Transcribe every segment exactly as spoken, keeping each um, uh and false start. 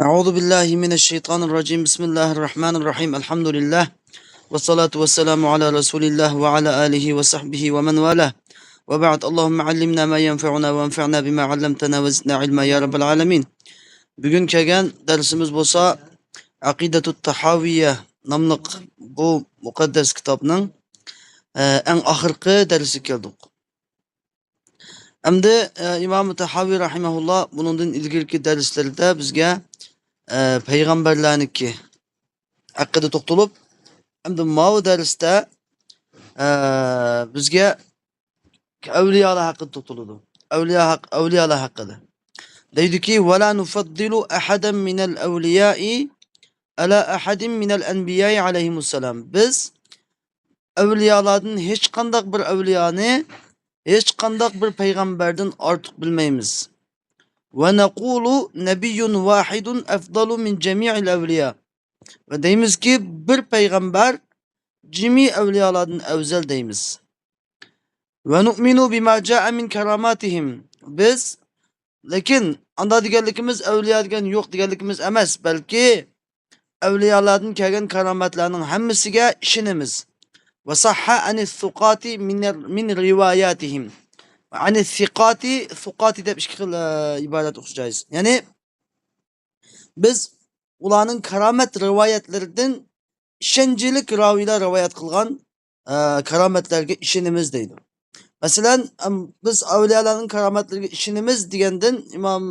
أعوذ بالله من الشيطان الرجيم. بسم الله الرحمن الرحيم. الحمد لله. والصلاة والسلام على رسول الله وعلى آله وصحبه ومن والاه. وبعد. اللهم علمنا ما ينفعنا وانفعنا بما علمتنا وزدنا علما يا رب العالمين. بۈگۈن كەلگەن دەرسىمىز بولسا ئەقىدەتۇت تاھاۋىيە ناملىق بۇ مۇقەددەس كىتابنىڭ، ئە، ئەڭ ئاخىرقى دەرسىگە كەلدۇق. ئەمدى، ئە، ئىمام تاھاۋى رەھىمەھۇللا بۇنىڭدىن ئىلگىرىكى دەرسلىرىدە بىزگە، ئە، پەيغەمبەرلەرنىڭكى ھەققىدە توختىلىپ، ئەمدى ماۋۇ دەرستە، ئە، بىزگە ئەۋلىيالار ھەققىدە توختىلىدۇ. ئەۋلىيا ھەق-، ئەۋلىيالار ھەققىدە. دەيدۇكى، «ولا نفضل أحدا من الأولياء على أحد من الأنبياء عليهم السلام». بىز ئەۋلىيالاردىن ھېچقانداق بىر ئەۋلىيانى ھېچقانداق بىر پەيغەمبەردىن ئارتۇق بىلمەيمىز. «ونقول نبي واحد أفضل من جميع الأولياء». ۋە دەيمىزكى، بىر پەيغەمبەر جىمى ئەۋلىيالاردىن ئەۋزەل دەيمىز. «ونؤمن بما جاء من كراماتهم». بىز، لېكىن ئاندا دېگەنلىكىمىز ئەۋلىيا دېگەن يوق دېگەنلىكىمىز ئەمەس، بەلكى ئەۋلىيالاردىن كەلگەن كارامەتلەرنىڭ ھەممىسىگە ئىشىنىمىز. «وصح عن الثقات من، من رواياتهم». عن الثقات، ثقات دەپ ئىككى خىل، ئە، ئىبارەت ئوقۇش جايىز. يەنى بىز ئۇلارنىڭ كارامەت رىۋايەتلىرىدىن ئىشەنچلىك راۋىلەر رىۋايەت قىلغان، ئە، كارامەتلەرگە ئىشىنىمىز دەيدۇ. مەسىلەن، ئەم، بىز ئەۋلىيالارنىڭ كارامەتلىرىگە ئىشىنىمىز دېگەندىن ئىمام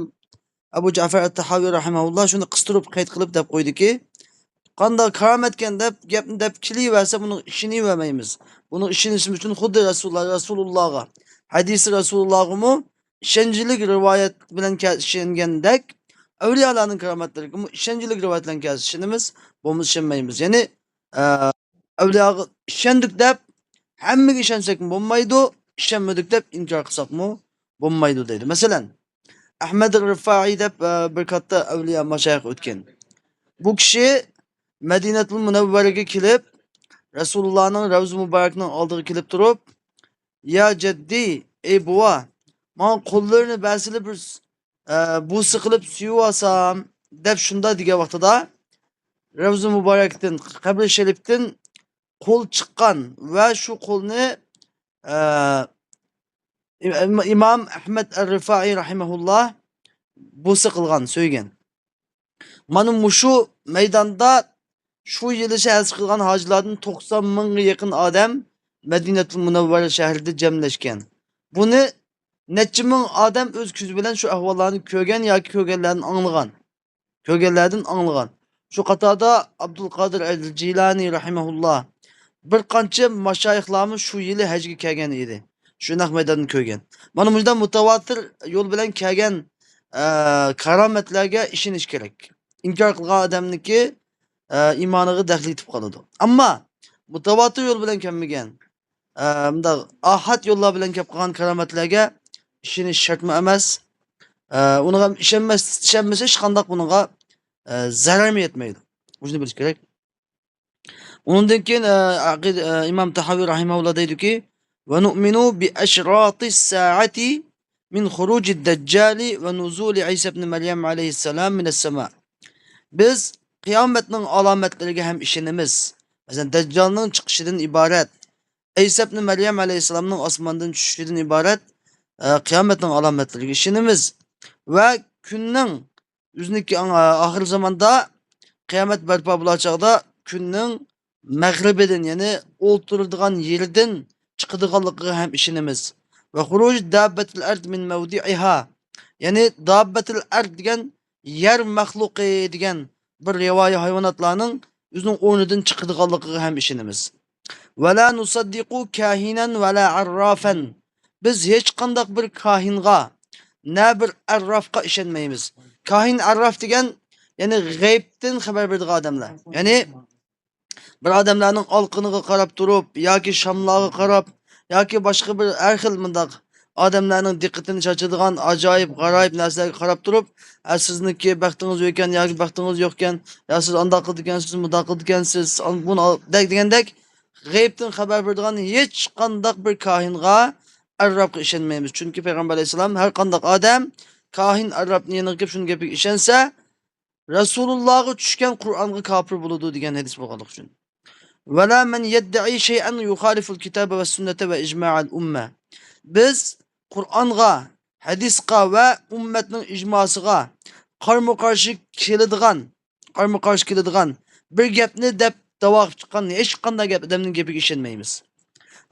ئەبۇ جەفەر ئەت-تاھاۋى رەھىمەھۇللا شۇنى قىستۇرۇپ قەيت قىلىپ دەپ قويدىكى، قانداق كارامەتكەن دەپ گەپنى دەپ كېلىۋەرسە، بۇنىڭغا ئىشىنىۋەرمەيمىز. بۇنىڭ ئىشىنىشىمىز ئۈچۈن خۇددى رەسۇلۇللا، رەسۇلۇللاغا، ھەدىسى رەسۇلۇللاغىمۇ ئىشەنچلىك رىۋايەت بىلەن كە-، ئىشەنگەندەك، ئەۋلىيالارنىڭ كارامەتلىرىگىمۇ ئىشەنچلىك رىۋايەت بىلەن كە-، ئىشىنىمىز، بولمىسا ئىشەنمەيمىز. يەنى، ئە، ئەۋلىياغا ئىشەندۇق دەپ ھەممىگە ئىشەنسەكمۇ بولمايدۇ، ئىشەنمىدۇق دەپ ئىنكار قىلساقمۇ بولمايدۇ دەيدۇ. مەسىلەن، ئەھمەد رىفائىي دەپ، ئە، بىر كاتتا ئەۋلىيا ماشايىخ ئۆتكەن. بۇ كىشى مەدىنەتۇل مۇنەۋۋەرىگە كېلىپ، رەسۇلۇللانىڭ رەۋزە مۇبارەكنىڭ ئالدىغا كېلىپ تۇرۇپ، «يا جەددى، ئەي بوۋا، ماڭا قوللىرىنى بەرسىلە بىر، ئە، بۇسا قىلىپ سۆيۈۋالسام» دەپ شۇنداق دېگەن ۋاقتىدا، رەۋزە مۇبارەكتىن، قەبرە شەرىپتىن قول چىققان ۋە شۇ قولنى، ئە، ئىم-، ئىمام ئەھمەد ئەر-رىفائىي رەھىمەھۇللا بۇسا قىلغان، سۆيگەن. مانا مۇشۇ مەيداندا شۇ يىلى ھەج قىلغان ھاجىلاردىن توقسان مىڭغا يېقىن ئادەم مەدىنەتۇل مۇنەۋۋەرە شەھىرىدە جەملەشكەن. بۇنى نەچچە مىڭ ئادەم ئۆز كۆزى بىلەن شۇ ئەھۋاللارنى كۆرگەن ياكى كۆرگەنلەردىن ئاڭلىغان. كۆرگەنلەردىن ئاڭلىغان. شۇ قاتاردا ئابدۇلقادىر ئەل جىلانى رەھىمەھۇللا، بىر قانچە ماشايىخلارمۇ شۇ يىلى ھەجگە كەلگەن ئىدى. شۇ نەق مەيداننى كۆرگەن. مانا مۇشۇنداق مۇتەۋاتىر يول بىلەن كەلگەن، ئە، كارامەتلەرگە ئىشىنىش كېرەك. ئىنكار قىلغان ئادەمنىڭكى، ئە، ئىمانىغا دەخلى يېتىپ قالىدۇ. ئەمما مۇتەۋاتىر يول بىلەن كەلمىگەن، ئە، مۇنداق ئاھاد يوللار بىلەن كەپ قالغان كارامەتلەرگە ئىشىنىش شەرتمۇ ئەمەس. ئە، ئۇنىڭغا ئىشەنمەس، ئىشەنمىسە ھېچقانداق بۇنىڭغا، ئە، زەرەرمۇ يەتمەيدۇ. مۇشۇنى بىلىش كېرەك. ئۇنىڭدىن كېيىن، ئە، ئەقىد-، ئە، ئىمام تاھاۋى رەھىمەھۇللا دەيدۇكى، «ونؤمن بأشراط الساعة من خروج الدجال ونزول عيسى ابن مريم عليه السلام من السماء». بىز قىيامەتنىڭ ئالامەتلىرىگە ھەم ئىشىنىمىز. مەسىلەن، دەججالنىڭ چىقىشىدىن ئىبارەت، ئەيسا ئىبنى مەريەم ئەلەيھىسسالامنىڭ ئاسماندىن چۈشۈشىدىن ئىبارەت، ئە، قىيامەتنىڭ ئالامەتلىرىگە ئىشىنىمىز. ۋە كۈننىڭ ئۆزىنىڭكى ئاڭ-، ئاخىر زاماندا قىيامەت بەرپا بولار چاغدا كۈننىڭ مەغرىبىدىن، يەنى ئولتۇرىدىغان يېرىدىن چىقىدىغانلىقىغا ھەم ئىشىنىمىز. ۋە خۇرۇج داببەتىل ئەرد مىن مەۋدىئىھا. يەنى داببەتىل ئەرد دېگەن يەر مەخلۇقى دېگەن بىر ياۋايى ھايۋاناتلارنىڭ ئۆزىنىڭ ئورنىدىن چىقىدىغانلىقىغا ھەم ئىشىنىمىز. ۋەلا نۇسەددىقۇ كاھىنەن ۋەلا ئەررافەن. بىز ھېچقانداق بىر كاھىنغا، نە بىر ئەررافقا ئىشەنمەيمىز. كاھىن، ئەرراف دېگەن، يەنى غەيىبتىن خەۋەر بېرىدىغان ئادەملەر. يەنى بىر ئادەملەرنىڭ ئالقىنىغا قاراپ تۇرۇپ ياكى شاملارغا قاراپ ياكى باشقا بىر ھەر خىل مۇنداق ئادەملەرنىڭ دىققىتىنى چاچىدىغان ئاجايىپ غارايىپ نەرسىلەرگە قاراپ تۇرۇپ، ھە، سىزنىڭكى بەختىڭىز يوقكەن ياكى بەختىڭىز يوقكەن، يا سىز ئانداق قىلىدىكەنسىز، مۇنداق قىلىدىكەنسىز، ئان-، بۇنى ئال-، دەك-، دېگەندەك غەيىبتىن خەۋەر بېرىدىغان ھېچقانداق بىر كاھىنغا، ئەررافقا ئىشەنمەيمىز. چۈنكى پەيغەمبەر ئەلەيھىسسالام ھەر قانداق ئادەم كاھىن، ئەررافنىڭ يېنىغا كېلىپ شۇنىڭ گېپىگە ئىشەنسە، رەسۇلۇللاغا چۈشكەن قۇرئانغا كاپىر بولىدۇ دېگەن ھەدىس بولغانلىقى ئۈچۈن. ولا من يدعي شيئا يخالف الكتاب والسنة وإجماع الأمة. بىز قۇرئانغا، ھەدىسقا ۋە ئۈممەتنىڭ ئىجماسىغا قارمۇ قارشى كېلىدىغان، قارمۇ قارشى كېلىدىغان بىر گەپنى دەپ داۋا قىلىپ چىققان ھېچقانداق گەپ ئادەمنىڭ گېپىگە ئىشەنمەيمىز.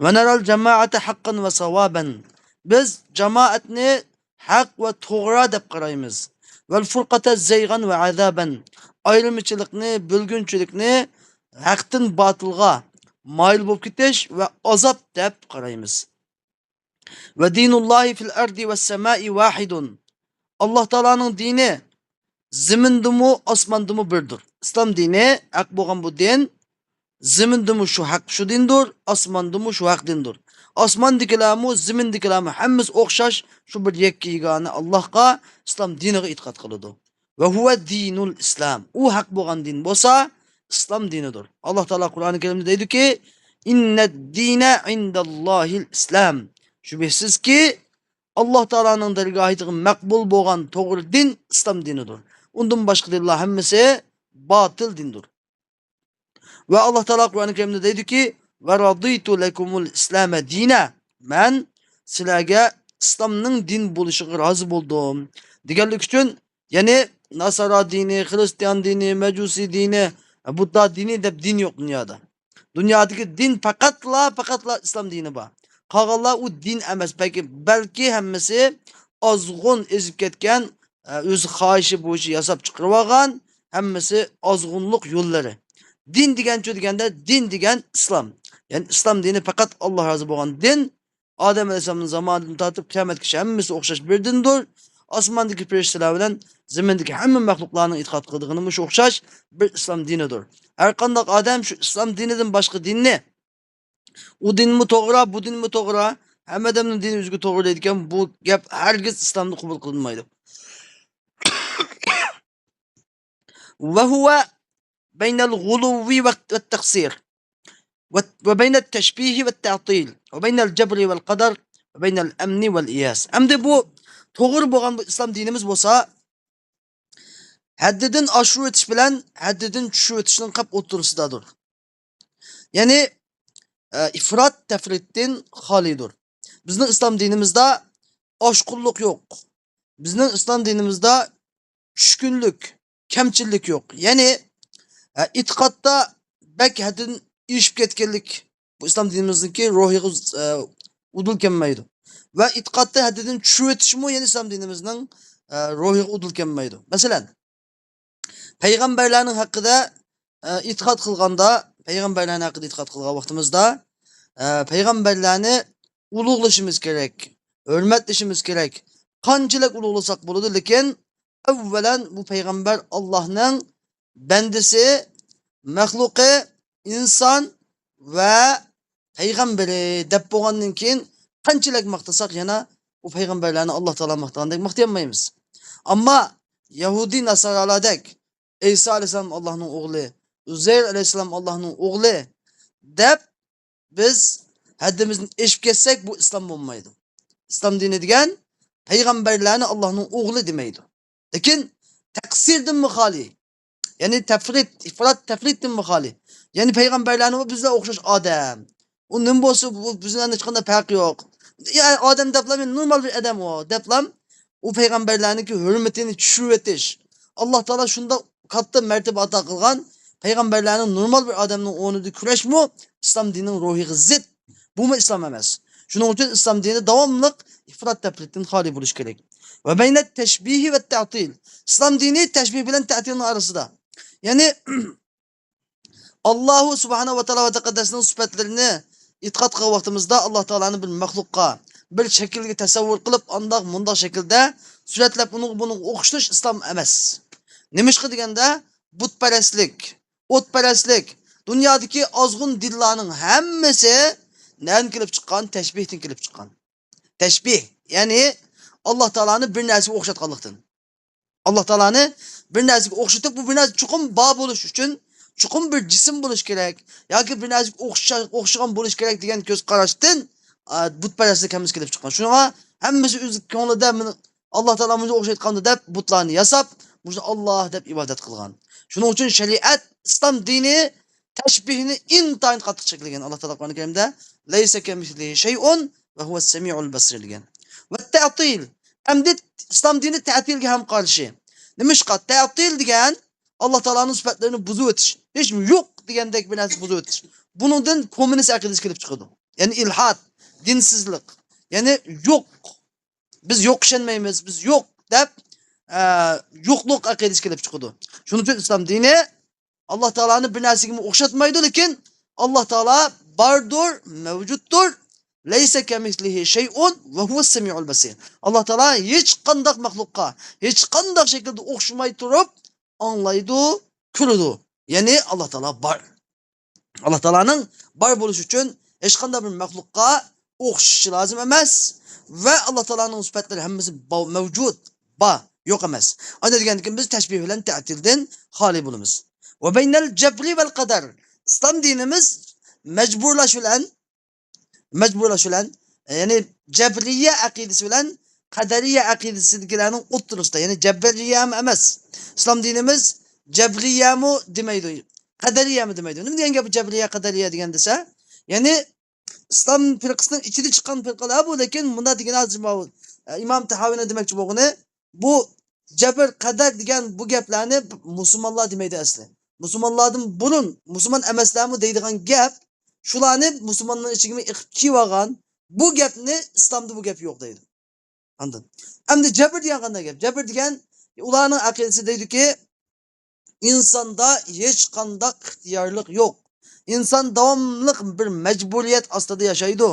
ونرى الجماعة حقا وصوابا. بىز جامائەتنى ھەق ۋە توغرا دەپ قارايمىز. والفرقة زيغا وعذابا. ئايرىمىچىلىقنى، بۆلگۈنچىلىكنى ھەقتىن باتىلغا مايىل بولۇپ كېتىش ۋە ئازاب دەپ قارايمىز. ودين الله في الأرض والسماء واحد. ئاللاھ تائالانىڭ دىنى زېمىندىمۇ، ئاسماندىمۇ بىردۇر. ئىسلام دىنى ھەق بولغان بۇ دىن زېمىندىمۇ شۇ ھەق شۇ دىندۇر، ئاسماندىمۇ شۇ ھەق دىندۇر. ئاسماندىكىلەرمۇ، زېمىندىكىلەرمۇ ھەممىسى ئوخشاش شۇ بىر يەككە يېگانە ئاللاھقا، ئىسلام دىنىغا ئېتىقاد قىلىدۇ. وهو دين الإسلام. ئۇ ھەق بولغان دىن بولسا ئىسلام دىنىدۇر. ئاللاھ تائالا قۇرئانى كەرىمدە دەيدۇكى، إن الدين عند الله الإسلام. شۈبھىسىزكى، ئاللاھ تائالانىڭ دەرگاھىدىغا مەقبۇل بولغان توغرا دىن ئىسلام دىنىدۇر. ئۇندىن باشقا دىنلار ھەممىسى باتىل دىندۇر. ۋە ئاللاھ تائالا قۇرئانى كەرىمدە دەيدۇكى، ورضيت لكم الإسلام دينا. مەن سىلەرگە ئىسلامنىڭ دىن بولۇشىغا رازى بولدۇم دېگەنلىكى ئۈچۈن، يەنى ناسارا دىنى، خرىستىيان دىنى، مەجۇسىي دىنى، بۇددا دىنى دەپ دىن يوق دۇنيادا. دۇنيادىكى دىن پەقەتلا، پەقەتلا ئىسلام دىنى بار. قالغانلار ئۇ دىن ئەمەس، بەلكى، بەلكى ھەممىسى ئازغۇن ئېزىپ كەتكەن، ئە، ئۆز خاھىشى بويىچە ياساپ چىقىرىۋالغان، ھەممىسى ئازغۇنلۇق يوللىرى. دىن دېگەنچۇ دېگەندە، دىن دېگەن ئىسلام. يەنى ئىسلام دىنى پەقەت ئاللاھ رازى بولغان دىن. ئادەم ئەلەيھىسسالامنىڭ زامانىدىن تارتىپ قىيامەتكىچە ھەممىسى ئوخشاش بىر دىندۇر. ئاسماندىكى پەرىشتىلەر بىلەن زېمىندىكى ھەممە مەخلۇقلارنىڭ ئېتىقاد قىلىدىغىنىمۇ شۇ ئوخشاش بىر ئىسلام دىنىدۇر. ھەرقانداق ئادەم شۇ ئىسلام دىنىدىن باشقا دىننى، ئۇ دىنمۇ توغرا، بۇ دىنمۇ توغرا، ھەممە ئادەمنىڭ دىنى ئۆزىگە توغرا دەيدىكەن، بۇ گەپ ھەرگىز ئىسلامدا قوبۇل قىلىنمايدۇ. وهو بين الغلو والتقصير، وبين التشبيه والتعطيل، وبين الجبر والقدر، وبين الأمن والإياس. ئەمدى بۇ توغرا بولغان بۇ ئىسلام دىنىمىز بولسا، ھەددىدىن ئاشۇرۇۋېتىش بىلەن ھەددىدىن چۈشۈرۈۋېتىشنىڭ قەپ ئوتتۇرىسىدادۇر. يەنى، ئە، ئىفرات تەفرىتتىن خالىيدۇر. بىزنىڭ ئىسلام دىنىمىزدا ئاشقۇنلۇق يوق. بىزنىڭ ئىسلام دىنىمىزدا چۈشكۈنلۈك، كەمچىللىك يوق. يەنى، ئە، ئېتىقادتا بەك ھەددىدىن ئېشىپ كەتكەنلىك بۇ ئىسلام دىنىمىزنىڭكى روھىغا، ئە، ئۇدۇل كەلمەيدۇ. ۋە ئېتىقادتا ھەددىدىن چۈشۈرۈۋېتىشمۇ يەنە ئىسلام دىنىمىزنىڭ، ئە، روھىغا ئۇدۇل كەلمەيدۇ. مەسىلەن، پەيغەمبەرلەرنىڭ ھەققىدە، ئە، ئېتىقاد قىلغاندا، پەيغەمبەرلەرنىڭ ھەققىدە ئېتىقاد قىلغان ۋاقتىمىزدا، ئە، پەيغەمبەرلەرنى ئۇلۇغلىشىمىز كېرەك، ھۆرمەتلىشىمىز كېرەك. قانچىلىك ئۇلۇغلىساق بولىدۇ، لېكىن ئەۋۋەلەن بۇ پەيغەمبەر ئاللاھنىڭ بەندىسى، مەخلۇقى، ئىنسان ۋە پەيغەمبىرى دەپ بولغاندىن كېيىن قانچىلىك ماختىساق يەنە ئۇ پەيغەمبەرلەرنى ئاللاھ تائالا ماختىغاندەك ماختىيالمايمىز. ئەمما يەھۇدىي ناسارالاردەك ئەيسا ئەلەيھىسسالام ئاللاھنىڭ ئوغلى، ئۇزەير ئەلەيھىسسالام ئاللاھنىڭ ئوغلى دەپ بىز ھەددىمىزدىن ئېشىپ كەتسەك، بۇ ئىسلام بولمايدۇ. ئىسلام دىنى دېگەن پەيغەمبەرلەرنى ئاللاھنىڭ ئوغلى دېمەيدۇ. لېكىن تەقسىردىنمۇ خالىي. يەنى تەفرىت، ئىفرات تەفرىتتىنمۇ خالىي. يەنى پەيغەمبەرلەرنى بىزلەر ئوخشاش ئادەم. ئۇ نېمە بولسا، بۇ بىزدىن ھېچقانداق پەرقى يوق. يا ئادەم دەپلا، مەن نورمال بىر ئادەم ئۇ دەپلا، ئۇ پەيغەمبەرلەرنىڭكى ھۆرمىتىنى چۈشۈرۈۋېتىش. ئاللاھ تائالا شۇنداق كاتتا مەرتىبە ئاتا قىلغان پەيغەمبەرلەرنىڭ نورمال بىر ئادەمنىڭ ئورنىدا كۈرەشمۇ ئىسلام دىنىنىڭ روھىغا زىت. بۇمۇ ئىسلام ئەمەس. شۇنىڭ ئۈچۈن ئىسلام دىنى داۋاملىق ئىفرات تەپرىتتىن خالىي بولۇشى كېرەك. وبين التشبيه والتعطيل. ئىسلام دىنى تەشبىھ بىلەن تەتىلنىڭ ئارىسىدا. يەنى، ئاللاھۇ سۇبھانەھۇ ۋە تائالا ۋە تەقەددەسنىڭ سۈپەتلىرىنى ئېتىقاد قىلغان ۋاقتىمىزدا، ئاللاھ تائالانى بىر مەخلۇققا، بىر شەكىلگە تەسەۋۋۇر قىلىپ، ئانداق مۇنداق شەكىلدە سۈرەتلەپ، ئۇنىڭغا بۇنىڭغا ئوخشىتىش ئىسلام ئەمەس. نېمىشقا دېگەندە، بۇتپەرەسلىك، ئوتپەرەسلىك، دۇنيادىكى ئازغۇن دىنلارنىڭ ھەممىسى نەدىن كېلىپ چىققان؟ تەشبىھتىن كېلىپ چىققان. تەشبىھ، يەنى ئاللاھ تائالانى بىر نەرسىگە ئوخشاتقانلىقتىن. ئاللاھ تائالانى بىر نەرسىگە ئوخشىتىپ، بۇ بىر نەرسە چوقۇم بار بولۇش ئۈچۈن چوقۇم بىر جىسىم بولۇش كېرەك ياكى بىر نەرسىگە ئوخشا-، ئوخشىغان بولۇش كېرەك دېگەن كۆز قاراشتىن، ئا، بۇتپەرەسلىك ھەممىسى كېلىپ چىققان. شۇڭا ھەممىسى ئۆز كۆڭلىدە مېنى ئاللاھ تائالا مۇنچە ئوخشايدىغاندۇ دەپ بۇتلارنى ياساپ، مۇشۇ ئاللا دەپ ئىبادەت قىلغان. شۇنىڭ ئۈچۈن شەرىئەت، ئىسلام دىنى تەشبىھنى ئىنتايىن قاتتىق چەكلىگەن. ئاللا تائالا قۇرئان كەرىمدە، لەيسە كەمىسلىھى شەيئۇن ۋە ھۇۋەس سەمىئۇل بەسىر دېگەن. ۋە تەتىل. ئەمدى ئىسلام دىنى تەتىلگە ھەم قارشى. نېمىشقا؟ تەتىل دېگەن ئاللا تائالانىڭ سۈپەتلىرىنى بۇزۇۋېتىش. ھېچ يوق دېگەندەك بىر نەرسە بۇزۇۋېتىش. بۇنىڭدىن كوممۇنىست ئەقىدىسى كېلىپ چىقىدۇ. يەنى ئىلھاد، دىنسىزلىق. يەنى يوق. بىز يوققا ئىشەنمەيمىز، بىز يوق دەپ، ئە، يوقلۇق ئەقىدىسى كېلىپ چىقىدۇ. شۇنىڭ ئۈچۈن ئىسلام دىنى ئاللا تائالانى بىر نەرسىگىمۇ ئوخشاتمايدۇ، لېكىن ئاللا تائالا باردۇر، مەۋجۇتتۇر. لەيسە كەمىسلىھى شەيئۇن ۋە ھۇۋەس سەمىئۇل بەسىر. ئاللا تائالا ھېچقانداق مەخلۇققا، ھېچقانداق شەكىلدە ئوخشىماي تۇرۇپ ئاڭلايدۇ، كۆرىدۇ. يەنى ئاللا تائالا بار. ئاللا تائالانىڭ بار بولۇشى ئۈچۈن ھېچقانداق بىر مەخلۇققا ئوخشىشى لازىم ئەمەس. ۋە ئاللا تائالانىڭ سۈپەتلىرى ھەممىسى با-، مەۋجۇت، بار، يوق ئەمەس. ئانداق دېگەندىكىن بىز تەشبىھ بىلەن تەتىلدىن خالىي بولىمىز. ۋە بەينەل جەبرى ۋەل قەدەر. ئىسلام دىنىمىز مەجبۇرلاش بىلەن، مەجبۇرلاش بىلەن، يەنى جەبرىيە ئەقىدىسى بىلەن قەدەرىيە ئەقىدىسىدىكىلەرنىڭ ئوتتۇرىسىدا، يەنى جەبرىيەمۇ ئەمەس. ئىسلام دىنىمىز جەبرىيەمۇ دېمەيدۇ، قەدەرىيەمۇ دېمەيدۇ. نېمە دېگەن گەپ بۇ جەبرىيە، قەدەرىيە دېگەن دېسە؟ يەنى ئىسلام پىرقىسىنىڭ ئىچىدە چىققان پىرقىلەر بۇ، لېكىن مۇنداق دېگىنى ھازىر ماۋۇ، ئە، ئىمام تەھاۋىنىڭ دېمەكچى بولغىنى، بۇ جەبر، قەدەر دېگەن بۇ گەپلەرنى مۇسۇلمانلار دېمەيدۇ ئەسلى. مۇسۇلمانلاردىن بۇرۇن، مۇسۇلمان ئەمەسلەرمۇ دەيدىغان گەپ، شۇلارنى مۇسۇلماننىڭ ئىچىگىمۇ ئېقىپ كېلىۋالغان، بۇ گەپنى ئىسلامدا بۇ گەپ يوق دەيدۇ. ئاندىن، ئەمدى جەبر دېگەن قانداق گەپ؟ جەبر دېگەن، ئۇلارنىڭ ئەقىدىسى دەيدۇكى، ئىنساندا ھېچقانداق ئىختىيارلىق يوق. ئىنسان داۋاملىق بىر مەجبۇرىيەت ئاستىدا ياشايدۇ.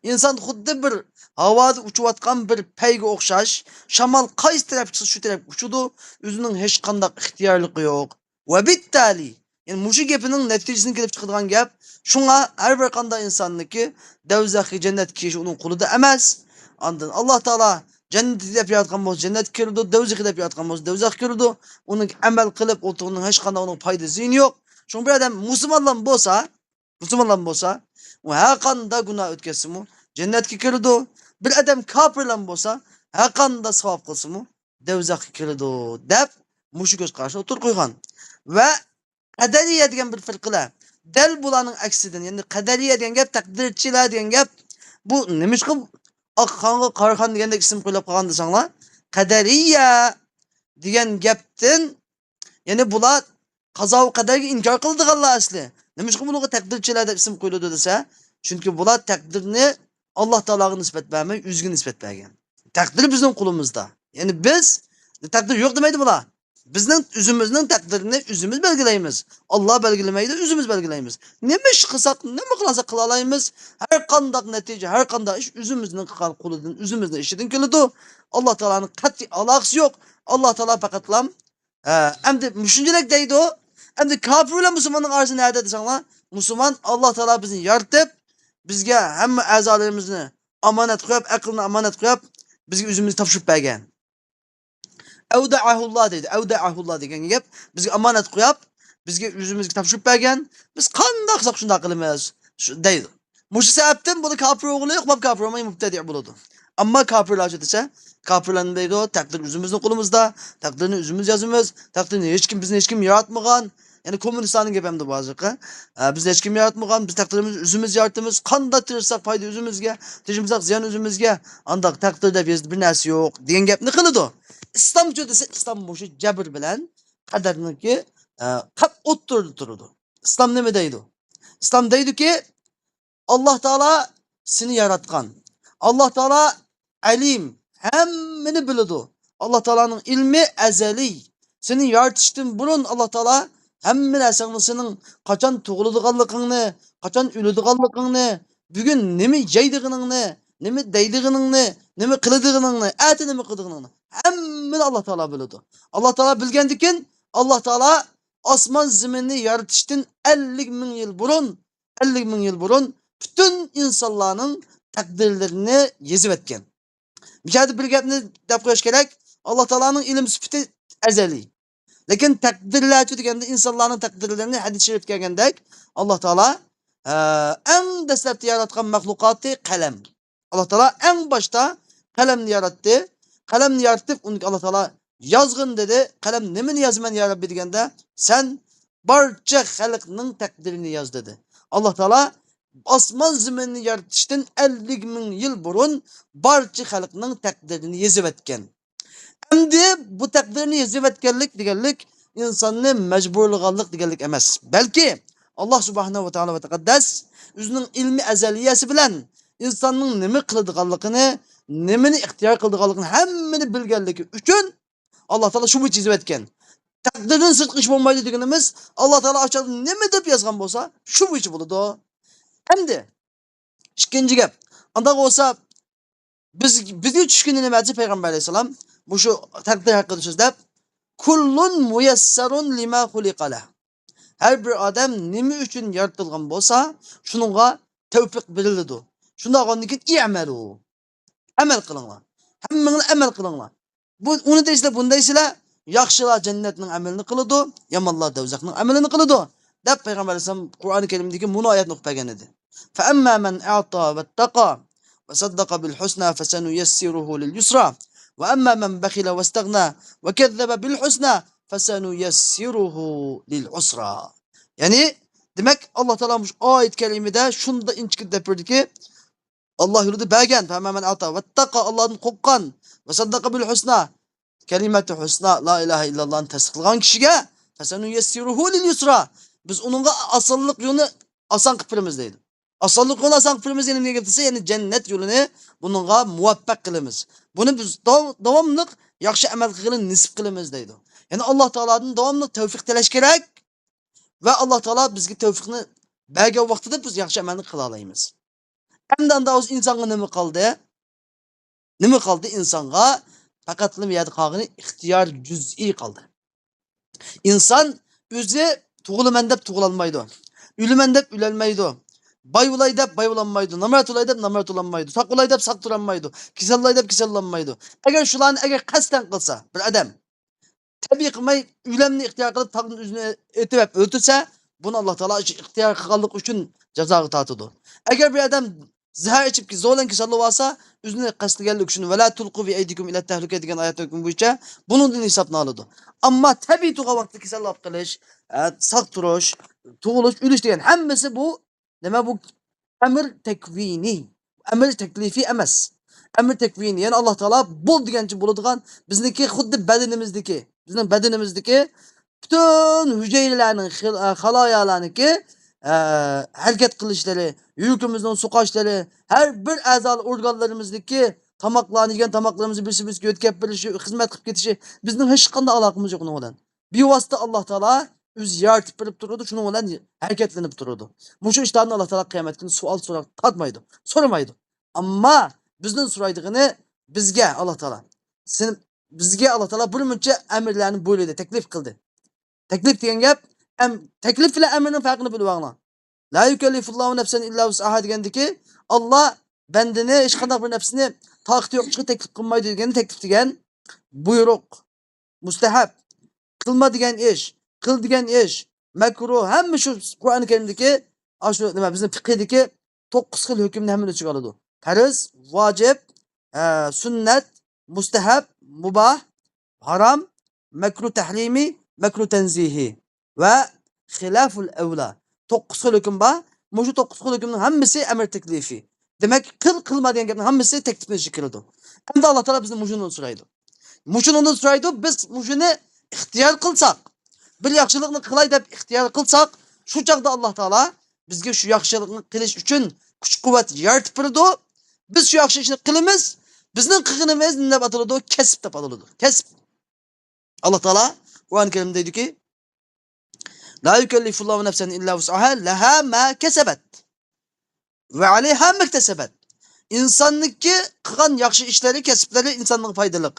ئىنسان خۇددى بىر ھاۋادا ئۇچۇۋاتقان بىر پەيگە ئوخشاش، شامال قايسى تەرەپكە چىقسا، شۇ تەرەپكە ئۇچىدۇ، ئۆزىنىڭ ھېچقانداق ئىختىيارلىقى يوق. ۋە بىتتالى، يەنى مۇشۇ گېپىنىڭ نەتىجىسىدىن كېلىپ چىقىدىغان گەپ، شۇڭا ھەر بىر قانداق ئىنساننىڭكى دوزاخقا، جەننەتكە كىرىشى ئۇنىڭ قولىدا ئەمەس. ئاندىن ئاللا تائالا جەننىتى دەپ ياراتقان بولسا، جەننەتكە كىرىدۇ، دوزىخى دەپ ياراتقان بولسا، دوزاخقا كىرىدۇ. ئۇنىڭ ئەمەل قىلىپ ئولتۇرغىنىڭ ھېچقانداق ئۇنىڭ پايدا زىيىنى يوق. شۇڭا بىر ئادەم مۇسۇلمانلارمۇ بولسا، مۇسۇلمانلارمۇ بولسا، ئۇ ھەر قانداق گۇناھ ئۆتكەزسىمۇ، جەننەتكە كىرىدۇ. بىر ئادەم كاپىرلارمۇ بولسا، ھەر قانداق ساۋاب قىلسىمۇ، دوزاخقا كىرىدۇ، دەپ مۇشۇ كۆز قاراشنى ئوتتۇرىغا قويغان. ۋە قەدەرىيە دېگەن بىر پىرقىلەر دەل بۇلارنىڭ ئەكسىدىن، يەنى قەدەرىيە دېگەن گەپ، تەقدىرچىلەر دېگەن گەپ، بۇ نېمىشقا ئاق خانغا قارا خان دېگەندەك ئىسىم قويۇلۇپ قالغان دېسەڭلار، قەدەرىيە دېگەن گەپتىن، يەنى بۇلار قازا ۋە قەدەرگە ئىنكار قىلىدىغانلار ئەسلى. نېمىشقا بۇلارغا تەقدىرچىلەر دەپ ئىسىم قويۇلىدۇ دېسە، چۈنكى بۇلار تەقدىرنى ئاللا تائالاغا نىسبەت بەرمەي، ئۆزىگە نىسبەت بەرگەن. تەقدىر بىزنىڭ قولىمىزدا. يەنى بىز، تەقدىر يوق دېمەيدۇ بۇلار. بىزنىڭ ئۆزىمىزنىڭ تەقدىرىنى ئۆزىمىز بەلگىلەيمىز. ئاللا بەلگىلىمەيدۇ، ئۆزىمىز بەلگىلەيمىز. نېمە ئىش قىلساق، نېمە قىلساق قىلالايمىز. ھەر قانداق نەتىجە، ھەر قانداق ئىش ئۆزىمىزنىڭ قىلغان قولىدىن، ئۆزىمىزنىڭ ئىشىدىن كېلىدۇ. ئاللا تائالانىڭ قەتئىي ئالاقىسى يوق. ئاللا تائالا پەقەتلا، ئە، ئەمدى مۇشۇنچىلىك دەيدۇ. ئەمدى كاپىر بىلەن مۇسۇلماننىڭ ئارىسى نەدە دېسەڭلار، مۇسۇلمان ئاللا تائالا بىزنى يارىتىپ، بىزگە ھەممە ئەزالىرىمىزنى ئامانەت قويۇپ، ئەقىلنى ئامانەت قويۇپ، بىزگە ئۆزىمىزنى تاپشۇرۇپ بەرگەن. ئەۋدەئەھۇللا دەيدۇ. ئەۋدەئەھۇللا دېگەن گەپ، بىزگە ئامانەت قويۇپ، بىزگە ئۆزىمىزگە تاپشۇرۇپ بەرگەن. بىز قانداق قىلساق شۇنداق قىلىمىز، شۇ-، دەيدۇ. مۇشۇ سەۋەبتىن بۇنى كاپىر ئوغلى يوق، بولۇپ كاپىر بولماي مۇبتەدىئ بولىدۇ. ئەمما كاپىرلارچە دېسە، كاپىرلار نېمە دەيدۇ؟ تەقدىر ئۆزىمىزنىڭ قولىمىزدا، تەقدىرنى ئۆزىمىز يازىمىز، تەقدىرنى ھېچكىم، بىزنى ھېچكىم ياراتمىغان. يەنى كوممۇنىستلارنىڭ گېپى ئەمدى بۇ ھازىرقى. ئە، بىزنى ھېچكىم ياراتمىغان، بىز تەقدىرىمىزنى ئۆزىمىز يارىتىمىز، قانداق تىرىشساق پايدا ئۆزىمىزگە، تىرىشمىساق زىيان ئۆزىمىزگە، ئانداق تەقدىر دەپ يېزىلىپ بىر نەرسە يوق دېگەن گەپنى قىلىدۇ. ئىسلامچۇ دېسە، ئىسلام مۇشۇ جەبر بىلەن قەدەرنىڭكى، ئە، قەپ ئوتتۇرىدا تۇرىدۇ. ئىسلام نېمە دەيدۇ؟ ئىسلام دەيدۇكى، ئاللا تائالا سېنى ياراتقان. ئاللا تائالا ئەلىم، ھەممىنى بىلىدۇ. ئاللا تائالانىڭ ئىلمى ئەزەلىي. سېنى يارىتىشتىن بۇرۇن ئاللا تائالا ھەممە نەرسەڭنى، سېنىڭ قاچان تۇغۇلىدىغانلىقىڭنى، قاچان ئۆلىدىغانلىقىڭنى، بۈگۈن نېمە يەيدىغىنىڭنى، نېمە دەيدىغىنىڭنى، نېمە قىلىدىغىنىڭنى، ئەتە نېمە قىلىدىغىنىڭنى، ھەممىنى ئاللا تائالا بىلىدۇ. ئاللا تائالا بىلگەندىكىن، ئاللا تائالا ئاسمان زېمىننى يارىتىشتىن ئەللىك مىڭ يىل بۇرۇن، ئەللىك مىڭ يىل بۇرۇن پۈتۈن ئىنسانلارنىڭ تەقدىرلىرىنى يېزىۋەتكەن. بۇ يەردە بىر گەپنى دەپ قويۇش كېرەك، ئاللا تائالانىڭ ئىلىم سۈپىتى ئەزەلىي. لېكىن تەقدىرلەرچۇ دېگەندە، ئىنسانلارنىڭ تەقدىرلىرىنى، ھەدىس شەرىپتە كەلگەندەك، ئاللا تائالا، ئە، ئەڭ دەسلەپتە ياراتقان مەخلۇقاتى قەلەم. ئاللا تائالا ئەڭ باشتا قەلەمنى ياراتتى. قەلەمنى يارىتىپ، ئۇنى ئاللا تائالا يازغىن دېدى. قەلەم نېمىنى يازىمەن يا رەببى دېگەندە، سەن بارچە خەلقنىڭ تەقدىرىنى ياز دېدى. ئاللا تائالا ئاسمان زېمىننى يارىتىشتىن ئەللىك مىڭ يىل بۇرۇن بارچە خەلقنىڭ تەقدىرىنى يېزىۋەتكەن. ئەمدى بۇ تەقدىرنى يېزىۋەتكەنلىك دېگەنلىك ئىنساننى مەجبۇرلىغانلىق دېگەنلىك ئەمەس. بەلكى ئاللا سۇبھانەھۇ ۋە تائالا ۋە تەقەددەس ئۆزىنىڭ ئىلمى ئەزەلىيەسى بىلەن ئىنساننىڭ نېمە قىلىدىغانلىقىنى، نېمىنى ئىختىيار قىلىدىغانلىقىنى ھەممىنى بىلگەنلىكى ئۈچۈن ئاللا تائالا شۇ بويىچە يېزىۋەتكەن. تەقدىردىن سىرتقى ئىش بولمايدۇ دېگىنىمىز، ئاللا تائالا ئاشۇ نېمە دەپ يازغان بولسا، شۇ بويىچە بولىدۇ. ئەمدى ئىككىنچى گەپ. ئانداق بولسا، بىز، بىزگە چۈشكىنى نېمە دېسە پەيغەمبەر ئەلەيھىسسالام مۇشۇ تەقدىر ھەققىدە سۆزلەپ، كۇللۇن مۇيەسسەرۇن لىما خۇلىقە لەھ. ھەر بىر ئادەم نېمە ئۈچۈن يارىتىلغان بولسا، شۇنىڭغا تەۋپىق بېرىلىدۇ. شۇنداق بولغاندىن كېيىن، ئىئمەلۇ. ئەمەل قىلىڭلار. ھەممىڭلار ئەمەل قىلىڭلار. بۇ، ئۇنى دەيسىلەر، بۇنى دەيسىلەر، ياخشىلار جەننەتنىڭ ئەمىلىنى قىلىدۇ، يامانلار دوزاخنىڭ ئەمىلىنى قىلىدۇ، دەپ پەيغەمبەر ئەلەيھىسسالام قۇرئانى كەرىمدىكى مۇنۇ ئايەتنى ئوقۇپ بەرگەن ئىدى. فەئەممە مەن ئەئتا ۋەتتەقا ۋەسەددەقە بىل ھۇسنا فەسەنۇيەسسىرۇھۇ لىل يۇسرا ۋەئەممە مەن بەخىلە ۋەستەغنا ۋەكەززەبە بىل ھۇسنا فەسەنۇيەسسىرۇھۇ لىل ئۇسرا. يەنى، دېمەك، ئاللا تائالا مۇشۇ ئايەت كەرىمىدە شۇنداق ئىنچىكە دەپ بېرىدىكى، ئاللا يولىدا بەرگەن، فەمەن ئاتا ۋەتتەقا، ئاللادىن قورققان، ۋەسەددەقە بىل ھۇسنا، كەلىمەتۇ ھۇسنا، لا ئىلاھە ئىللاللانى تەستىقلىغان كىشىگە، فەسەنۇيەسسىرۇھۇ لىل يۇسرا، بىز ئۇنىڭغا ئاسانلىق يولىنى ئاسان قىلىپ بېرىمىز دەيدۇ. ئاسانلىق يولىنى ئاسان قىلىپ بېرىمىز، يەنى نېمە دېسە، يەنى جەننەت يولىنى بۇنىڭغا مۇۋەپپەق قىلىمىز. بۇنى بىز داۋ-، داۋاملىق ياخشى ئەمەل قىلغىلى نېسىپ قىلىمىز دەيدۇ. يەنى ئاللا تائالادىن داۋاملىق تەۋپىق تىلەش كېرەك ۋە ئاللا تائالا بىزگە تەۋپىقنى بەرگەن ۋاقتىدا بىز ياخشى ئەمەلنى قىلالايمىز. ئەمدى ئاندا ئىنسانغا نېمە قالدى؟ نېمە قالدى ئىنسانغا؟ پەقەتلا بۇ يەردە قالغىنى ئىختىيار جۈزئىي قالدى. ئىنسان ئۆزى تۇغۇلىمەن دەپ تۇغۇلالمايدۇ. ئۆلىمەن دەپ ئۆلەلمەيدۇ. باي بولاي دەپ باي بولالمايدۇ. نامرات بولاي دەپ نامرات بولالمايدۇ. ساق بولاي دەپ ساق تۇرالمايدۇ. كېسەل بولاي دەپ كېسەل بولالمايدۇ. ئەگەر شۇلارنى ئەگەر قەستەن قىلسا بىر ئادەم، تەبىئىي قىلماي ئۆلۈمنى ئىختىيار قىلىپ تاغدىن ئۆزىنى ئېتىۋەپ ئۆلتۈرسە، بۇنى ئاللا تائالا ئىختىيار قىلغانلىقى ئۈچۈن جازاغا تارتىدۇ. ئەگەر بىر ئادەم زەھەر ئىچىپ زور بىلەن كېسەل بولۇۋالسا، ئۆزىنى قەستلىگەنلىكى ئۈچۈن، ۋەلا تۇلقۇ بىئەيدىكۇم ئىلەت تەھلۈكە دېگەن ئايەت ھۆكمى بويىچە بۇنىڭدىن ھېسابنى ئالىدۇ. ئەمما تەبىئىي تۇغان ۋاقتىدا كېسەل بولۇپ قېلىش، ئە، ساق تۇرۇش، تۇغۇلۇش، ئۆلۈش دېگەن ھەممىسى بۇ نېمە؟ بۇ ئەمر تەكۋىنىي، ئەمر تەكلىفىي ئەمەس. ئەمر تەكۋىنىي، يەنى ئاللا تائالا بول دېگەنچە بولىدىغان، بىزنىڭكى خۇددى بەدىنىمىزدىكى، بىزنىڭ بەدىنىمىزدىكى پۈتۈن ھۈجەيرىلەرنىڭ، خىل-، ئە، خالايالارنىڭكى، ئە، ھەرىكەت قىلىشلىرى، يۈرىكىمىزنىڭ سوقۇشلىرى، ھەر بىر ئەزا ئورگانلىرىمىزدىكى تاماقلارنى، يېگەن تاماقلىرىمىزنى بىرسى بىرسىگە يۆتكەپ بېرىشى، خىزمەت قىلىپ كېتىشى، بىزنىڭ ھېچقانداق ئالاقىمىز يوق ئۇنىڭ بىلەن. بىۋاسىتە ئاللا تائالا ئۆزى يارىتىپ بېرىپ تۇرىدۇ، شۇنىڭ بىلەن ھەرىكەتلىنىپ تۇرىدۇ. مۇشۇ ئىشلارنى ئاللا تائالا قىيامەت كۈنى سوئال سوراپ تارتمايدۇ، سورىمايدۇ. ئەمما بىزدىن سورايدىغىنى، بىزگە ئاللا تائالا، سېنى، بىزگە ئاللا تائالا بىر مۇنچە ئەمىرلەرنى بۇيرۇدى، تەكلىپ قىلدى. تەكلىپ دېگەن گەپ، ئەم-، تەكلىپ بىلەن ئەمىرنىڭ پەرقىنى بىلىۋالىڭلار. لا يۇكەللىفۇللاھۇ نەفسەن ئىللا ۋۇسئەھا دېگەندىكى، ئاللا بەندىنى ھېچقانداق بىر نەپسىنى تاقىتى يوق ئىشقا تەكلىپ قىلمايدۇ دېگەننى تەكلىپ دېگەن، بۇيرۇق، مۇستەھەب، قىلما دېگەن ئىش، قىل دېگەن ئىش، مەكرۇھ، ھەممە شۇ قۇرئان كەرىمدىكى، ئاشۇ نېمە، بىزنىڭ فىقھىدىكى توققۇز خىل ھۆكۈمنى ھەممىنى ئۆز ئىچىگە ئالىدۇ. پەرز، ۋاجىپ، ئە، سۈننەت، مۇستەھەب، مۇباھ، ھارام، مەكرۇھ تەھرىمى، مەكرۇھ تەنزىھى ۋە خىلاپۇل ئەۋلا. توققۇز خىل ھۆكۈم بار. مۇشۇ توققۇز خىل ھۆكۈمنىڭ ھەممىسى ئەمر تەكلىفى. دېمەك، قىل، قىلما دېگەن گەپنىڭ ھەممىسى تەكلىپنىڭ ئىچىگە كىرىدۇ. ئەمدى ئاللا تائالا بىزدىن مۇشۇنى سورايدۇ. مۇشۇنى سورايدۇ، بىز مۇشۇنى ئىختىيار قىلساق، بىر ياخشىلىقنى قىلاي دەپ ئىختىيار قىلساق، شۇ چاغدا ئاللا تائالا بىزگە شۇ ياخشىلىقنى قىلىش ئۈچۈن كۈچ-قۇۋۋەت يارىتىپ بېرىدۇ. بىز شۇ ياخشى ئىشنى قىلىمىز. بىزنىڭ قىلغىنىمىز نېمە دەپ ئاتىلىدۇ؟ كەسىپ دەپ ئاتىلىدۇ. كەسىپ. ئاللا تائالا قۇرئان كەرىمدە دەيدۇكى، لا يۇكەللىفۇللاھۇ نەفسەن ئىللا ۋۇسئەھا، لەھا ما كەسەبەت ۋە ئەلەيھا مەكتەسەبەت. ئىنساننىڭكى قىلغان ياخشى ئىشلىرى، كەسىپلىرى ئىنسانغا پايدىلىق.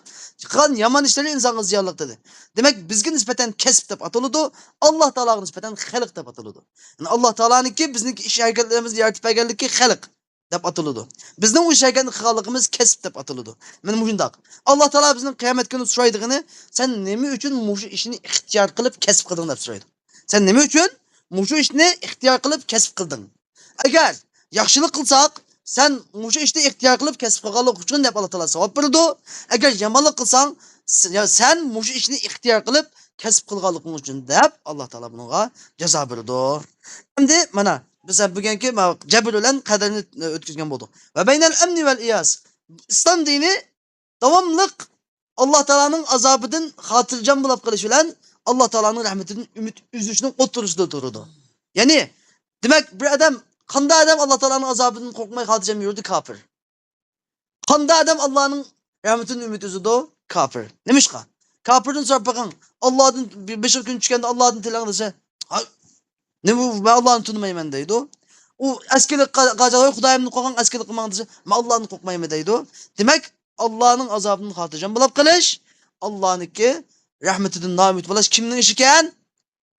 قىلغان يامان ئىشلىرى ئىنسانغا زىيانلىق دېدى. دېمەك، بىزگە نىسبەتەن كەسىپ دەپ ئاتىلىدۇ، ئاللا تائالاغا نىسبەتەن خەلق دەپ ئاتىلىدۇ. يەنى ئاللا تائالانىڭكى بىزنىڭكى ئىش ھەرىكەتلىرىمىزنى يارىتىپ بەرگەنلىكى خەلق دەپ ئاتىلىدۇ. بىزنىڭ ئۇ ئىش ھەرىكەتنى قىلغانلىقىمىز كەسىپ دەپ ئاتىلىدۇ. مانا مۇشۇنداق. ئاللا تائالا بىزنىڭ قىيامەت كۈنى سورايدىغىنى، سەن نېمە ئۈچۈن مۇشۇ ئىشنى ئىختىيار قىلىپ كەسىپ قىلدىڭ دەپ سورايدۇ. سەن نېمە ئۈچۈن مۇشۇ ئىشنى ئىختىيار قىلىپ كەسىپ قىلدىڭ؟ ئەگەر ياخشىلىق قىلساق، سەن مۇشۇ ئىشنى ئىختىيار قىلىپ كەسىپ قىلغانلىق ئۈچۈن دەپ ئاللا تائالا ساۋاب بېرىدۇ. ئەگەر يامانلىق قىلساڭ، س-، يا سەن مۇشۇ ئىشنى ئىختىيار قىلىپ، كەسىپ قىلغانلىقىڭ ئۈچۈن، دەپ، ئاللا تائالا بۇنىڭغا جازا بېرىدۇ. ئەمدى مانا، بىز بۈگۈنكى ما-، جەبر بىلەن قەدەرنى، ئە، ئۆتكۈزگەن بولدۇق. ۋە بەينەل ئەمنى ۋەل ئىياس. ئىسلام دىنى داۋاملىق ئاللا تائالانىڭ ئازابىدىن خاتىرجەم بولۇپ قېلىش بىلەن ئاللا تائالانىڭ رەھمىتىدىن ئۈمىد ئۈزۈشنىڭ ئوتتۇرىسىدا تۇرىدۇ. يەنى، دېمەك، بىر ئادەم، قانداق ئادەم ئاللا تائالانىڭ ئازابىدىن قورقماي خاتىرجەم يۈرىدۇ؟ كاپىر. قانداق ئادەم ئاللانىڭ رەھمىتىدىن ئۈمىد ئۈزىدۇ؟ كاپىر. نېمىشقا؟ كاپىردىن سوراپ بېقىڭ. ئاللادىن، بېشىغا كۈن چۈشكەندە ئاللادىن تىلەڭ دېسە، ھا، نېمە، مەن ئاللانى تونۇمايمەن دەيدۇ. ئۇ ئەسكىلىك قا-، قاچا، ۋاي خۇدايىمدىن قورقۇڭ، ئەسكىلىك قىلماڭ دېسە، مەن ئاللادىن قورقمايمەن دەيدۇ. دېمەك، ئاللانىڭ ئازابىدىن خاتىرجەم بولۇپ قېلىش، ئاللانىڭكى رەھمىتىدىن نائۈمىد بولۇش كىمنىڭ ئىشى ئىكەن؟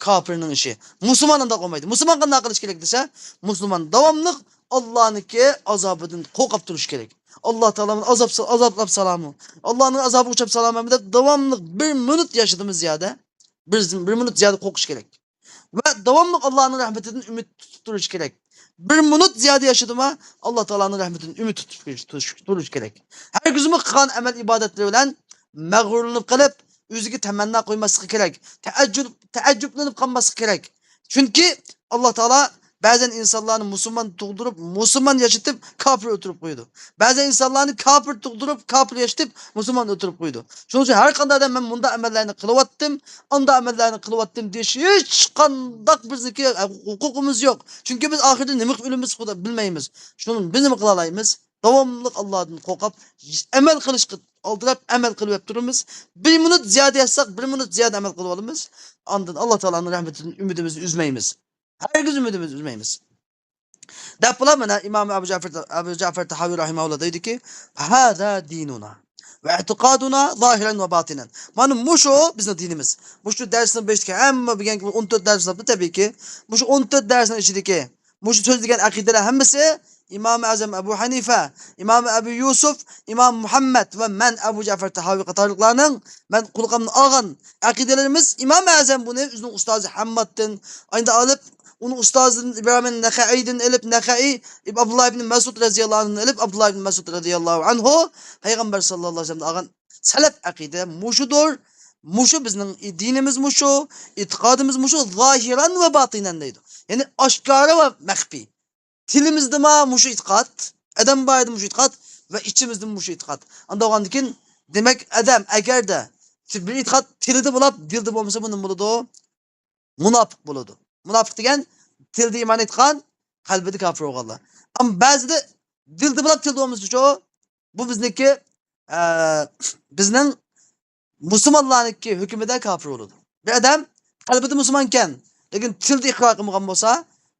كاپىرنىڭ ئىشى. مۇسۇلمان ئانداق بولمايدۇ. مۇسۇلمان قانداق قىلىش كېرەك دېسە، مۇسۇلمان داۋاملىق ئاللانىڭكى ئازابىدىن قورقۇپ تۇرۇش كېرەك. ئاللا تائالا مېنى ئازاب، ئازابلاپ سالامۇ؟ ئاللانىڭ ئازابىغا ئۇچراپ سالامەنمۇ دەپ داۋاملىق بىر مىنۇت ياشىدىمۇ زىيادە، بىر، بىر مىنۇت زىيادە قورقۇش كېرەك. ۋە داۋاملىق ئاللانىڭ رەھمىتىدىن ئۈمىد تۇتۇپ تۇرۇش كېرەك. بىر مىنۇت زىيادە ياشىدىما، ئاللا تائالانىڭ رەھمىتىدىن ئۈمىد تۇتۇپ تۇرۇش، تۇرۇش، تۇرۇش كېرەك. ھەرگىزمۇ قىلغان ئەمەل ئىبادەتلىرى بىلەن مەغرۇرلىنىپ قېلىپ، ئۆزىگە تەمەننا قويماسلىقى كېرەك. تەئەججۈپ، تەئەججۈپلىنىپ قالماسلىقى كېرەك. چۈنكى ئاللا تائالا بەزەن ئىنسانلارنى مۇسۇلمان تۇغدۇرۇپ، مۇسۇلمان ياشىتىپ، كاپىر ئۆلتۈرۈپ قويىدۇ. بەزەن ئىنسانلارنى كاپىر تۇغدۇرۇپ، كاپىر ياشىتىپ، مۇسۇلمان ئۆلتۈرۈپ قويىدۇ. شۇنىڭ ئۈچۈن ھەر قانداق ئادەم، مەن مۇنداق ئەمەللەرنى قىلىۋاتتىم، ئانداق ئەمەللەرنى قىلىۋاتتىم دېيىش ھېچقانداق بىزنىڭكى ھوقۇقىمىز يوق. چۈنكى بىز ئاخىرىدا نېمە قىلىپ ئۆلىمىز، خۇدا بىلمەيمىز. شۇنى بىز نېمە قىلالايمىز؟ داۋاملىق ئاللادىن قورقۇپ، ئەمەل قىلىشقا ئالدىراپ، ئەمەل قىلىۋەپ تۇرىمىز. بىر مىنۇت زىيادە ياتساق، بىر مىنۇت زىيادە ئەمەل قىلىۋالىمىز. ئاندىن ئاللا تائالانىڭ رەھمىتىدىن ئۈمىدىمىزنى ئۈزمەيمىز. ھەرگىز ئۈمىدىمىزنى ئۈزمەيمىز. دەپ بۇلار مانا ئىمام ئەبۇ جەفەر، ئەبۇ جەفەر تەھاۋى رەھىمەھۇللا دەيدىكى، ھازا دىنۇنا ۋە ئېتىقادۇنا زاھىرەن ۋە باتىنەن. مانا مۇشۇ بىزنىڭ دىنىمىز. مۇشۇ دەرسنىڭ بېشىدىكى ھەممە بۈگۈنكى ئون تۆت دەرس بولۇپتۇ، تەبىئىيكى. مۇشۇ ئون تۆت دەرسنىڭ ئىچىدىكى مۇشۇ سۆزلىگەن ئەقىدىلەر ھەممىسى ئىمام ئەزەم ئەبۇ ھەنىفە، ئىمام ئەبۇ يۈسۈف، ئىمام مۇھەممەد ۋە مەن ئەبۇ جەفەر تەھاۋى قاتارلىقلارنىڭ مەن قۇلىقىمدىن ئالغان ئەقىدىلىرىمىز. ئىمام ئەزەم بۇنى ئۆزىنىڭ ئۇستازى ھەممادتىن، ئاينىدا ئېلىپ، ئۇنىڭ ئۇستازىدىن ئىبراھىم نەخەئىدىن ئېلىپ، نەخەئى ئابدۇللا ئىبن مەسۇد رەزىياللاھۇ ئەنھۇدىن ئېلىپ، ئابدۇللا ئىبن مەسۇد رەزىياللاھۇ ئەنھۇ پەيغەمبەر ساللاللاھۇ ئەلەيھى ۋەسەللەمدىن ئالغان سەلەف ئەقىدە مۇشۇدۇر. مۇشۇ بىزنىڭ دىنىمىز مۇشۇ، ئېتىقادىمىز مۇشۇ، زاھىرەن ۋە باتىنەن دەيدۇ. يەنى ئاشكارا ۋە مەخپىي. تىلىمىزدىمۇ مۇشۇ ئېتىقاد، ئادەم بايىدا مۇشۇ ئېتىقاد ۋە ئىچىمىزدىمۇ مۇشۇ ئېتىقاد. ئانداق بولغاندىكىن، دېمەك، ئادەم ئەگەردە بىر ئېتىقاد تىلىدا بولاپ، دىلدا بولمىسا، بۇ نېمە بولىدۇ؟ مۇناپىق بولىدۇ. مۇناپىق دېگەن تىلدا ئىمان ئېيتقان، قەلبىدە كاپىر بولغانلار. ئەمما بەزىدە دىلدا بولاپ، تىلدا بولمىسا شۇ، بۇ بىزنىڭكى، ئە، بىزنىڭ مۇسۇلمانلارنىڭكى ھۆكمىدە كاپىر بولىدۇ. بىر ئادەم قەلبىدە مۇسۇلمانكەن، لېكىن تىلدا ئىقرار قىلمىغان بولسا،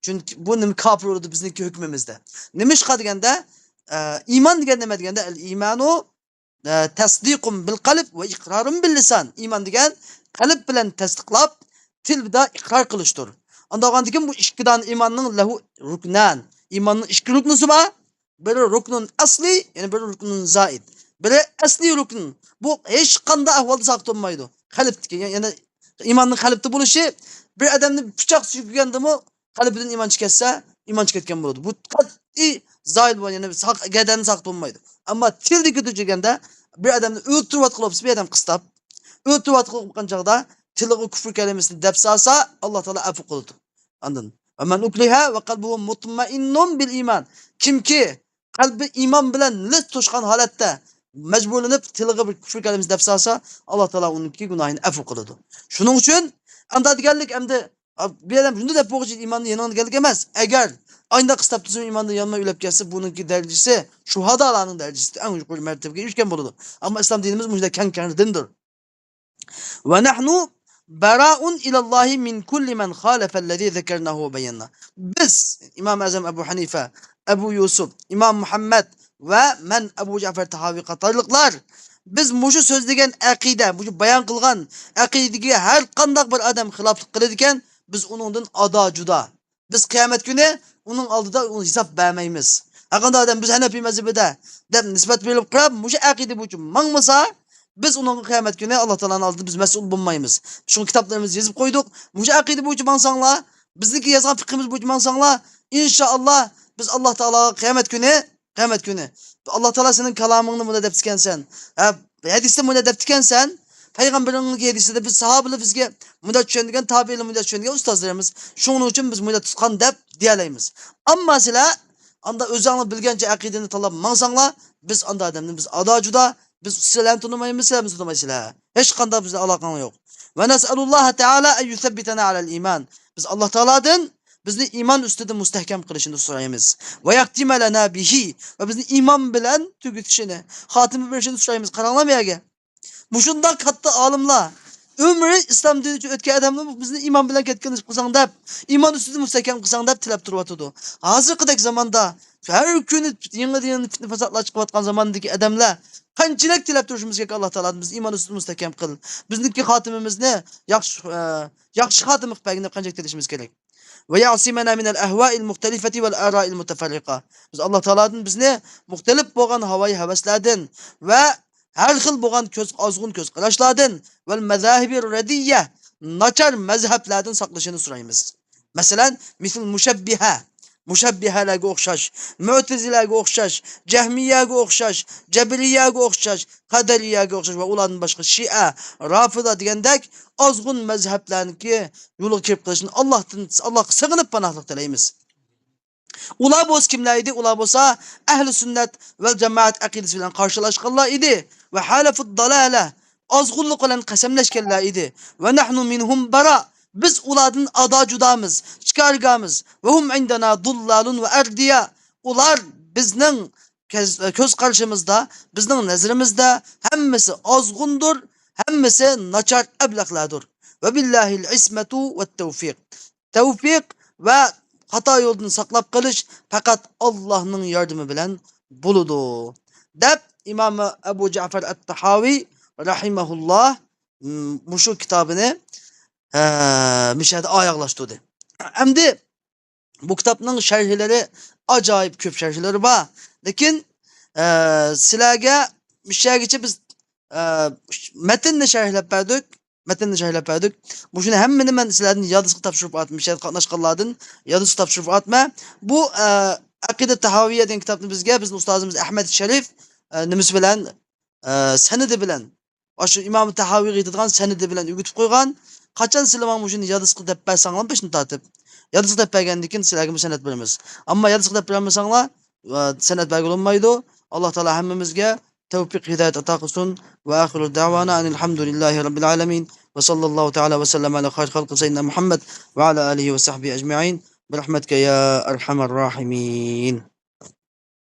چۈنكى بۇ نېمە كاپىر بولىدۇ بىزنىڭكى ھۆكمىمىزدە. نېمىشقا دېگەندە، ئە، ئىمان دېگەن نېمە دېگەندە، ئەل ئىمانۇ، ئە، تەسدىقۇم بىل قەلب ۋە ئىقرارۇم بىل لىسان. ئىمان دېگەن قەلب بىلەن تەستىقلاپ، تىلدا ئىقرار قىلىشتۇر. ئانداق بولغاندىكىن بۇ ئىككى دانە ئىماننىڭ لەھۇ رۇكنان. ئىماننىڭ ئىككى رۇكنىسى بار. بىرى رۇكنۇن ئەسلىي، يەنە بىرى رۇكنۇن زائىد. بىرى ئەسلىي رۇكن. بۇ ھېچ قانداق ئەھۋالدا ساقىت بولمايدۇ. قەلبتىكى، يەنى ئىماننىڭ قەلبتە بولۇشى، بىر ئادەمنى پىچاق سۆككەندىمۇ قەلبىدىن ئىمان چىقىپ كەتسە، ئىمان چىقىپ كەتكەن بولىدۇ. بۇ قەتئىي زائىل بولغان، يەنى ساق-، گەدەندىن ساقىت بولمايدۇ. ئەمما تىلدىكى تۈجىگەندە بىر ئادەمنى ئۆلتۈرۈۋاتقىلى بولسا، بىر ئادەم قىستاپ، ئۆلتۈرۈۋاتقىلى بولغان چاغدا تىلىغا كۇفر كەلىمىسىنى دەپ سالسا، ئاللا تائالا ئەپۇ قىلىدۇ. ئاندىن، ۋە مەن ئۇكرىھە ۋە قەلبۇھۇ مۇتمەئىننۇن بىل ئىمان. كىمكى قەلبى ئىمان بىلەن لىس توشقان ھالەتتە مەجبۇرلىنىپ تىلىغا بىر كۇفر كەلىمىسى دەپ سالسا، ئاللا تائالا ئۇنىڭكى گۇناھىنى ئەپۇ قىلىدۇ. شۇنىڭ ئۈچۈن ئاندا دېگەنلىك ئەمدى، بىر ئادەم شۇنداق دەپ بولغۇچە ئىماننى يانغان دېگەنلىك ئەمەس. ئەگەر ئاينداق قىستاپ تۇرسىمۇ ئىماندىن يانماي ئۆلۈپ كەتسە، بۇنىڭكى دەرىجىسى شۇھادالارنىڭ دەرىجىسى ئەڭ يۇقىرى مەرتىبىگە ئېرىشكەن بولىدۇ. ئەمما ئىسلام دىنىمىز مۇشۇنداق كەڭ كەڭرى دىندۇر. ۋە نەھنۇ بەرائۇن ئىلەللاھى مىن كۇللى مەن خالەفەللەزى زەكەرناھۇ ۋە بەييەننا. بىز، ئىمام ئەزەم ئەبۇ ھەنىفە، ئەبۇ يۈسۈپ، ئىمام مۇھەممەد ۋە مەن ئەبۇ جەفەر تەھاۋى قاتارلىقلار، بىز مۇشۇ سۆزلىگەن ئەقىدە، مۇشۇ بايان قىلغان ئەقىدىگە ھەر قانداق بىر ئادەم خىلاپلىق قىلىدىكەن، بىز ئۇنىڭدىن ئادا جۇدا. بىز قىيامەت كۈنى ئۇنىڭ ئالدىدا ئۇنى ھېساب بەرمەيمىز. ھەرقانداق ئادەم بىز ھەنەپىي مەزھىپىدە دەپ نىسبەت بېرىپ قاراپ، مۇشۇ ئەقىدە بويىچە ماڭمىسا، بىز ئۇنىڭغا قىيامەت كۈنى ئاللا تائالانىڭ ئالدىدا بىز مەسئۇل بولمايمىز. شۇڭا كىتابلىرىمىزدا يېزىپ قويدۇق. مۇشۇ ئەقىدە بويىچە ماڭساڭلار، بىزنىڭكى يازغان پىقىمىز بويىچە ماڭساڭلار، ئىنشائاللا بىز ئاللا تائالاغا قىيامەت كۈنى، قىيامەت كۈنى، ئاللا تائالا سېنىڭ كالامىڭنى مۇنداق دەپتىكەنسەن، ھە، ھەدىستە مۇنداق دەپتىكەنسەن، پەيغەمبىرىڭنىڭ ھەدىسىدە بىز ساھابىلەر بىزگە مۇنداق چۈشەنگەن، تابىئىنلار مۇنداق چۈشەنگەن، ئۇستازلىرىمىز، شۇنىڭ ئۈچۈن بىز مۇنداق تۇتقان دەپ دېيەلەيمىز. ئەمما سىلەر ئاندا ئۆزۈڭلار بىلگەنچە ئەقىدىنى تاللاپ ماڭساڭلار، بىز ئاندا ئادەمنى بىز ئادا جۇدا، بىز سىلەرنى تونۇمايمىز، سىلەرمۇ تونۇمايسىلەر. ھېچقانداق بىزنىڭ ئالاقىڭلار يوق. ونسأل الله تعالى أن يثبتنا على الإيمان. بىز ئاللا تائالادىن بىزنى ئىمان ئۈستىدە مۇستەھكەم قىلىشىنى سورايمىز. ويختم لنا به، ۋە بىزنى ئىمان بىلەن تۈگىتىشىنى، خاتىمە بېرىشىنى سورايمىز. قاراڭلار بۇ يەرگە. مۇشۇنداق كاتتا ئالىملار، ئۆمرى ئىسلام دىنى ئۈچۈن ئۆتكەن ئادەملەر بىزنى ئىمان بىلەن كەتكۈزۈپ قىلساڭ دەپ، ئىمان ئۈستىدە مۇستەھكەم قىلساڭ دەپ تىلەپ تۇرۇۋاتىدۇ. ھازىرقىدەك زاماندا ھەر كۈنى يېڭىدىن يېڭى پىتنە پاساتلار چىقىۋاتقان زاماندىكى ئادەملەر قانچىلىك تىلەپ تۇرۇشىمىز كېرەك، ئاللا تائالادىن بىز ئىمان ئۈستىدە مۇستەھكەم قىل. بىزنىڭكى خاتىمىمىزنى ياخشى، ئە، ياخشى خاتىمە قىلىپ بەرگىنى قانچىلىك تىلىشىمىز كېرەك. ويعصمنا من الأهواء المختلفة والآراء المتفرقة. بىز ئاللا تائالادىن بىزنى مۇختەلىپ بولغان ھاۋايى ھەۋەسلەردىن ۋە ھەر خىل بولغان كۆز، ئازغۇن كۆز قاراشلاردىن، والمذاهب الردية، ناچار مەزھەپلەردىن ساقلىشىنى سورايمىز. مەسىلەن، مثل مۇشەببىھە، مۇشەببىھەلەرگە ئوخشاش، مۇئتەزىلەگە ئوخشاش، جەھمىيەگە ئوخشاش، جەبرىيەگە ئوخشاش، قەدەرىيەگە ئوخشاش ۋە ئۇلاردىن باشقا شىئە، رافىدا دېگەندەك ئازغۇن مەزھەپلەرنىڭكى يولىغا كىرىپ قېلىشتىن ئاللاھتىن، ئاللاھقا سېغىنىپ پاناھلىق تىلەيمىز. ئۇلار بولسا كىملەر ئىدى؟ ئۇلار بولسا ئەھلى سۈننەت ۋەل جامائەت ئەقىدىسى بىلەن قارشىلاشقانلار ئىدى. وحالفوا الضلالة، ئازغۇنلۇق بىلەن قەسەملەشكەنلەر ئىدى. ونحن منهم براء، بىز ئۇلاردىن ئادا جۇدامىز، چىكارگامىز. وهم عندنا ضلال وأردياء، ئۇلار بىزنىڭ كۆز، كۆز قارىشىمىزدا، بىزنىڭ نەزىرىمىزدە ھەممىسى ئازغۇندۇر، ھەممىسى ناچار ئەبلەخلەردۇر. وبالله العصمة والتوفيق. تەۋفىق ۋە خاتا يولدىن ساقلاپ قېلىش پەقەت ئاللاھنىڭ ياردىمى بىلەن بولىدۇ، دەپ ئىمام ئەبۇ جەفەر ئەت-تاھاۋى رەھىمەھۇللاھ، م، مۇشۇ كىتابىنى، ئە، مۇشۇ يەردە ئاياغلاشتۇردى. ئەمدى بۇ كىتابنىڭ شەرھلىرى ئاجايىپ كۆپ شەرھلىرى بار. لېكىن، ئە، سىلەرگە مۇشۇ يەرگىچە بىز، ئە، مەتننى شەرھلەپ بەردۇق. مەتننى شەرھلەپ بەردۇق. مۇشۇنى ھەممىنى مەن سىلەردىن يادىسىغا تاپشۇرۇپ ئاتىمەن. مۇشۇ يەردە قاتناشقانلاردىن يادىسىغا تاپشۇرۇپ ئاتىمەن. بۇ، ئە، ئەقىدە تاھاۋىيە دېگەن كىتابنى بىزگە بىزنىڭ ئۇستازىمىز ئەھمەد شەرىف، ئە، نېمىسى بىلەن، ئە، سەنىدى بىلەن، ئاشۇ ئىمام تاھاۋىيغا يېتىدىغان سەنىدى بىلەن ئۆگىتىپ قويغان. قاچان سىلەر ماڭا مۇشۇنى يادىسىغا دەپ بەرسەڭلار، بېشىنى تارتىپ، يادىسىغا دەپ بەرگەندىن كېيىن سىلەرگىمۇ سەنەد بېرىمىز. ئەمما يادىسىغا دەپ بېرەلمىسەڭلار، ئە، سەنەد بەرگىلى بولمايدۇ. ئاللا تائالا ھەممىمىزگە تەۋپىق، ھىدايەت ئاتا قىلسۇن. وآخر دعوانا أن الحمد لله رب العالمين. وصلى الله تعالى وسلم على خير خلقه سيدنا محمد وعلى آله وصحبه أجمعين. برحمتك يا أرحم الراحمين.